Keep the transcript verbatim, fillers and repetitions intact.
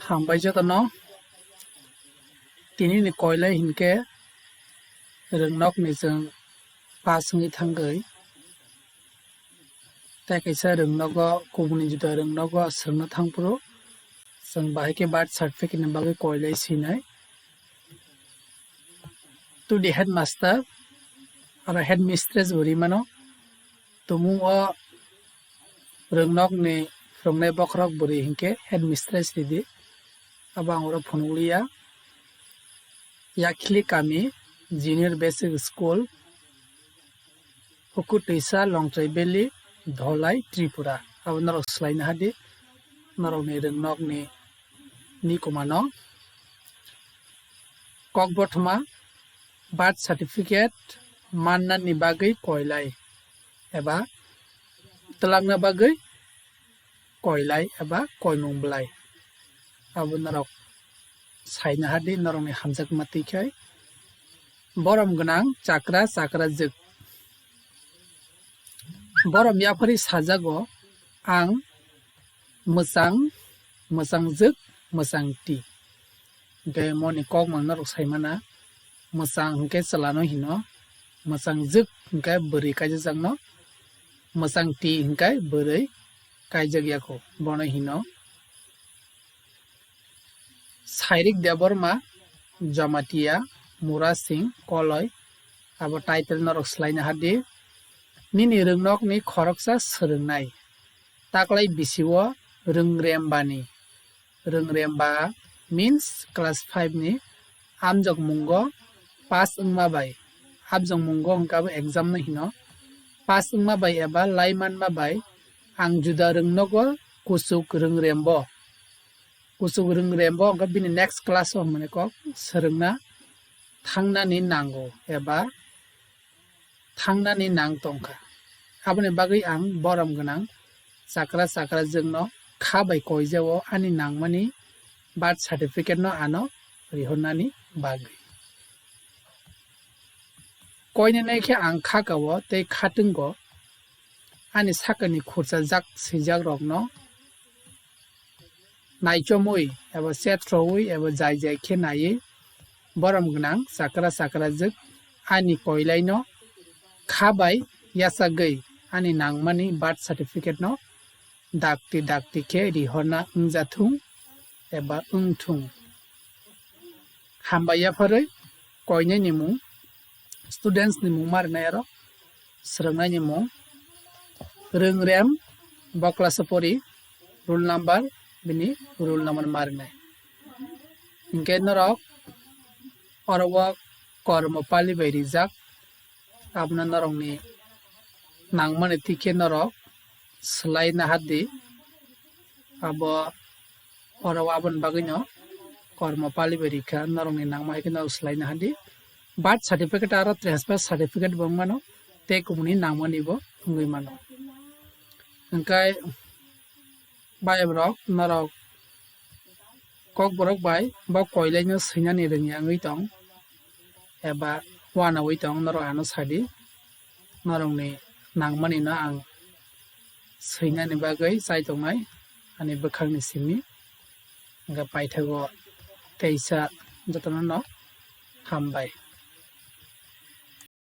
Hambai jotono. Tini ni koilai hinkhe rwngnok ni chwng pass wngwi thangwi. Tei kaisa rwngnogo, kubuni juda rwngnogo swrwngna thangphuru chwng bahai khe birth certificate ni bagwi koilai swinai. To the headmaster, aro headmistress bo rimano. Tumung o rwngnokni phwrwngnai bokhorok bwrwi hinkhe headmistress ridi. Abo ang oro phunukliya. Yakhli Kami Junior Basic School, Huku Twisa, Longtrai Valley, Dholai, Tripura. Abo norok swlaina hadi, norokni rwngnokni nikomano. Kokbothoma, birth certificate mannani bagwi koilai eba twlangna bagwi koilai eba koimung bwlai. Abo norok saina hadi norokni hamjakma twi khai. Borom gwnang chakra chakrajwk. Borom yaphari sajago ang mwchang, mwchangjwk, mwchangtwi. Hinkhe moni kokmang norok saimana, mwchang hinkhe chwlano hino, mwchangjwk hinkhe bwrwi kaijakjakno, mwchangtwi hinkhe bwrwi kaijakya kho, bono hino. Sairik Debbarma, Jamatia, Murasing, Koloi, abo title norok swlaina hadi. Nini rwngnokni khoroksa swrwngnai. Taklai bisio rwngrembani. Rwngremba means class five ni amjokmungo pass wngma bai. Amjokmungo hwnkhe abo exam no hino. Pass wngma bai eba lai manma bai ang juda rwngnogo kuchuk rwngrembo. Kuchuk rwngrembo hwnkhe bini next class o hwnmani kok swrwngna thangnani nango eba thangnani nang tongkha. Aboni bagwi ang borom gwnang chakra chakrajwkno kha bai koijao ani nangmani birth certificate no ano rihornani bagwi. Koinanai khe ang kha kao tei khatunggo ani sakani khurcha jak swijak rokno naichomwi eba chet rwui eba jai jai khe naiwi borom gwnang chakra chakrajwk ani koilaino kha bai yachagwi ani nangmani birth certificate no dakti dakti khe rihorna wngjathung eba wngthung. Hambai yapharwi koinai ni mung, students ni mung ma rwnai aro, swrwngnai ni mung, Rwngrem, bo class o pori, roll number, bini roll number ma rwnai. Hinkhe norok oro o kormo pali bai rijak, abono norokni nangmani twi khe norok swlai nahardi. Abo oro aboni bagwino kormo pali bai rikha, norokni nangma hai khe norok swlai nahardi. Birth certificate aro transfer certificate bo wng mano, tei kubuni nangmani bo wngwi mano. Hwnkhe bayam rok norok kokborok bai bo koilaino swinani rwngya wngwi tong eba uanaui tong, norok ano sadi, norokni nangmani no ang swinani bagwi chai tongnai ani bwkhakni simi. Hwnkhe paithago teisa jotono no hambai.